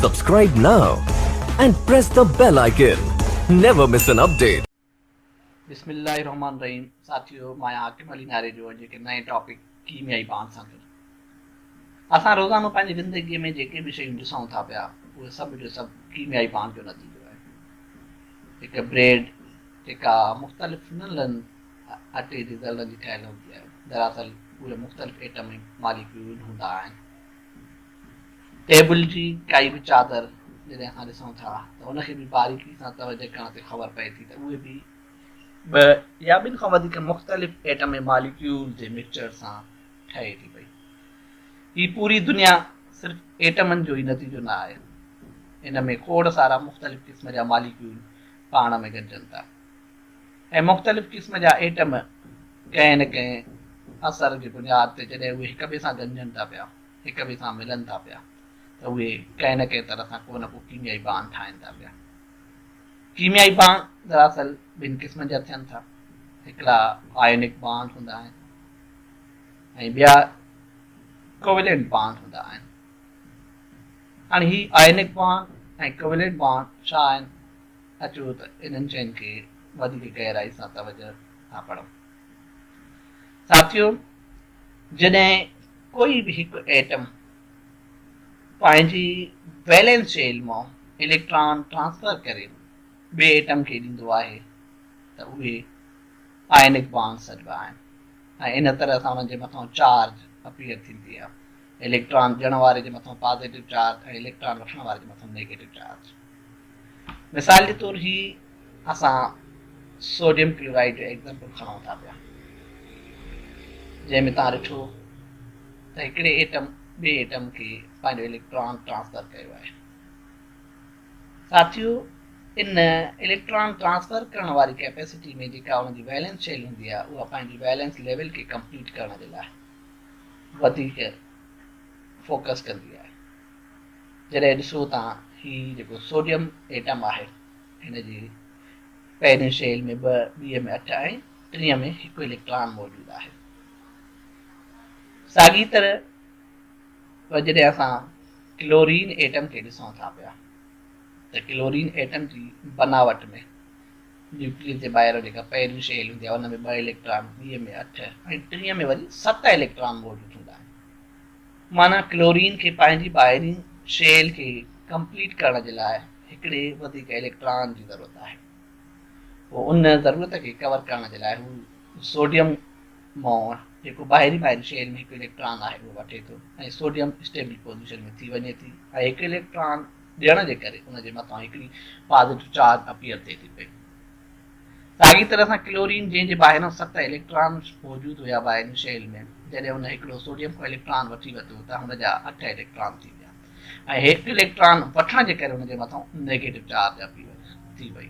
Subscribe now and press the bell icon. Never miss an update. بسم الله الرحمن الرحيم ساٿيو مان آهيان حاڪم علي ناريجو اڄ هڪ نئين ٽاپڪ ڪيميائي بانڊ سان گڏ اسان روزانو پنهنجي زندگي ۾ جيڪي به شيون ڏسون ٿا پيا اهي سڀ جو سڀ ڪيميائي بانڊ جو نتيجو آهي هڪ بريڊ جيڪا مختلف ننڍن اٽي جي ذرن جي ٺهيل هوندي آهي دراصل اهي مختلف ايٽم ۽ ماليڪيول هوندا آهن ٽيبل جي ڪائي به چادر جڏهن اسان ڏسون ٿا ته ان کي به باريڪي سان توجه ڪرڻ تي خبر پئي ٿي ته اهي به ٻه يا ٻن کان وڌيڪ مختلف ايٽم ۽ ماليڪيول جي مڪسچر سان ٺهي ٿي پئي. هي پوري دنيا صرف ايٽمن جو ئي نتيجو نه آهي. ان ۾ کوڙ سارا مختلف قسم جا ماليڪيول پاڻ ۾ گڏجن ٿا ۽ مختلف قسم جا ايٽم ڪنهن نه ڪنهن اثر جي بنياد تي جڏهن اهي هڪ ٻئي سان گڏجن ٿا پيا هڪ ٻئي سان ملن ٿا پيا ته اهي ڪنهن نه ڪنهن طرح سان ڪو نه ڪو ڪيميائي بانڊ ٺاهين ٿا پيا. ڪيميائي بانڊ دراصل ٻن قسمن جا ٿين ٿا. هڪڙا آيونڪ بانڊ هوندا آهن ۽ ٻيا ڪوويلنٽ بانڊ هوندا آهن. هاڻي هي آيونڪ بانڊ ۽ ڪوويلنٽ بانڊ ڇا آهن؟ اچو ته انهن شين کي وڌيڪ گهرائي سان توجه سان پڙهون. ساٿيو! جڏهن ڪوئي به هڪ ايٽم پنهنجي ويلنس شيل مان اليڪٽران ٽرانسفر ڪري ٻئي ايٽم کي ڏيندو آهي ته اهي آئنڪ بانڊ سڏبا آهن ۽ ان طرح سان انهن جي مٿان چارج اپيئر ٿيندي آهي. اليڪٽران ڏيڻ واري جي مٿان پازيٽو چارج ۽ اليڪٽران وٺڻ واري جي مٿان نيگيٽو چارج. مثال جي طور هي اسان سوڊيم ڪلورائيڊ جو ايگزامپل کڻون ٿا پيا جنهن ۾ تان ڏٺو ته هڪڙي ايٽم ٻئي ايٽم کي پنهنجو اليڪٽران ٽرانسفر ڪيو آهي. ساٿيو ان اليڪٽران ٽرانسفر ڪرڻ واري ڪيپيسٽي ۾ جيڪا ان جي ويلنس شيل هوندي آهي اها پنهنجي ويلنس ليول کي ڪمپليٽ ڪرڻ جي لاء وڌيڪ فوڪس ڪندي آهي. جڏهن ڏسو تان هي جيڪو سوڊيم ايٽم آهي هن جي پهرين شيل ۾ ٻه، ٻي ۾ اٺ ۽ ٽين ۾ هڪ اليڪٽران موجود آهي. ساڳي طرح جڏهن اسان ڪلورين ايٽم کي ڏسون ٿا پيا ته ڪلورين ايٽم جي بناوٽ ۾ نيوڪليس جي ٻاهران جيڪا پهرين شيل هوندي آهي ان ۾ ٻه اليڪٽران، ٻي ۾ اٺ ۽ ٽين ۾ وري ست اليڪٽران موجود هوندا آهن. معنيٰ ڪلورين کي پنهنجي ٻاهرين شيل کي ڪمپليٽ ڪرڻ جي لاء هڪڙي وڌيڪ اليڪٽران جي ضرورت آهي. پوء ان ضرورت کي ڪور ڪرڻ جي لاء هو سوڊيم مان جيڪو ٻاهرين ٻاهرين شيل ۾ هڪ اليڪٽران آهي اهو وٺي ٿو ۽ سوڊيم اسٽيبل پوزيشن ۾ ٿي وڃي ٿي ۽ هڪ اليڪٽران ڏيڻ جي ڪري ان جي مٿان هڪڙي پازيٽو چارج اپيئر ٿئي ٿي پئي. ساڳي طرح سان ڪلورين جنهن جي ٻاهران ست اليڪٽران موجود هيا ٻاهرين شيل ۾ جڏهن هن هڪڙو سوڊيم کان اليڪٽران وٺي ورتو ته هن جا اٺ اليڪٽران ٿي ويا ۽ هڪ اليڪٽران وٺڻ جي ڪري هن جي مٿان نيگيٽو چارج اپيئر ٿي وئي.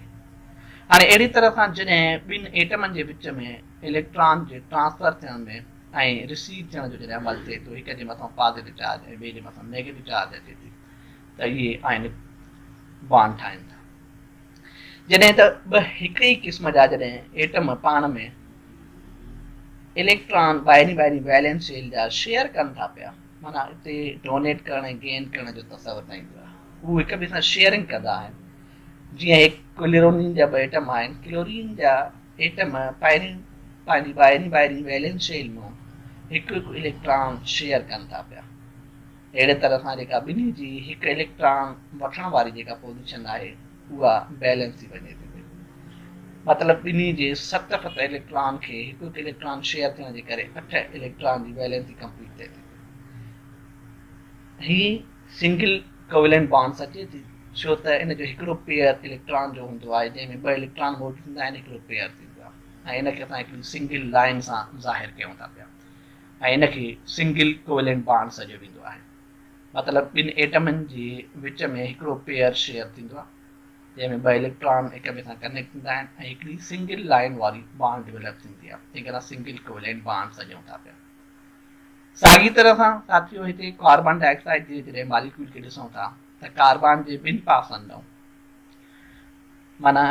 هاڻي اهڙي طرح سان جڏهن ٻن ايٽمن جي وچ ۾ اليڪٽران جي ٽرانسفر ٿيڻ ۾ ۽ رسيو ٿيڻ جو جڏهن عمل ٿئي ٿو هڪ جي مٿان پازيٽو چارج ۽ ٻئي جي مٿان نيگيٽو چارج اچي ٿي ته اهي آئنڪ بانڊ ٺاهين ٿا. جڏهن ته ٻه هڪ ئي قسم جا جڏهن ايٽم پاڻ ۾ اليڪٽران ٻاهرين ٻاهرين ويلنس شيل جا شيئر ڪن ٿا پيا معنيٰ اتي ڊونيٽ ڪرڻ ۽ گين ڪرڻ جو تصور نه ايندو آهي هو هڪ ٻئي سان شيئرنگ ڪندا آهن جيئن هڪ ڪلورين جا ٻه ايٽم آهن ڪلورين جا ايٽم پهرين پنهنجي ٻاهرين ٻاهرين ويلنس شيل مان هڪ هڪ اليڪٽران شيئر ڪن ٿا پيا اهڙي طرح سان جيڪا ٻنهي جي هڪ اليڪٽران وٺڻ واري جيڪا پوزيشن آهي اها بيلنس ٿي وڃي ٿي پئي. مطلب ٻنهي جي ست ست اليڪٽران کي هڪ هڪ اليڪٽران شيئر ٿيڻ جي ڪري اٺ اليڪٽران جي ويلنسي ڪمپليٽ ٿئي ٿي پئي. هي سنگل ڪوويلنٽ بانڊ سڏجي ٿي ڇو ته ان جو هڪڙو پيئر اليڪٽران جو هوندو آهي جنهن ۾ ٻه اليڪٽران موجود هوندا آهن هڪڙو پيئر ٿيندو آهي ۽ ان کي اسان هڪڙي سنگل لائن سان ظاهر ڪيون ٿا پيا. ۽ ان کي سنگل ڪوويلنٽ بانڊ سڏيو ويندو آهي. مطلب ٻن ايٽمن جي وچ ۾ هڪڙو پيئر شيئر ٿيندو آهي جنهن ۾ ٻه اليڪٽران هڪ ٻئي سان ڪنيڪٽ ٿيندا آهن ۽ هڪڙي سنگل لائن واري بانڊ ڊولپ ٿيندي آهي جنهن کي اسان سنگل ڪوويلنٽ بانڊ سڏيون ٿا پيا. ساڳي طرح سان ساٿيو هتي ڪاربان ڊاء آڪسائيڊ جي جڏهن ماليڪيول کي ڏسون ٿا ته ڪاربان جي ٻن پاسن ڏانهن معنيٰ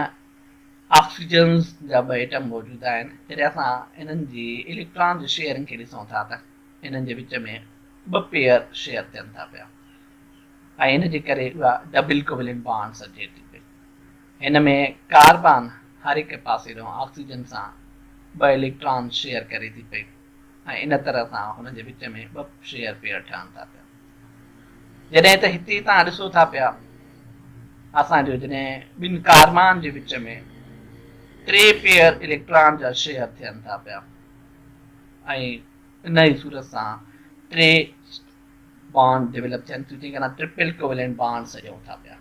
آڪسيجنز جا ٻه ايٽم موجود آهن، جڏهن اسان انهن جي اليڪٽران جي شيئرنگ کي ڏسون ٿا ته انهن جي وچ ۾ ٻه پيئر شيئر ٿين ٿا پيا. ۽ ان جي ڪري اها ڊبل ڪوويلنٽ بانڊ سڏجي ٿي پئي. هن ۾ ڪاربان هر هڪ پاسي ڏانهن آڪسيجن سان ٻه اليڪٽران شيئر ڪري ٿي پئي ۽ ان طرح سان هن جي وچ ۾ ٻه شيئر پيئر ٺهن ٿا پيا. جڏهن ته هتي توهان ڏسو ٿا پيا اسان جو جڏهن ٻن ڪاربان جي وچ ۾ ٽي پيئر اليڪٽران جا شيئر ٿين ٿا پيا ۽ ان ئي صورت سان ٽي بانڊ ڊيولپ ٿين ٿيون، جنهن کي اسان ٽرپل ڪوويلنٽ بانڊ سڏيون ٿا پيا.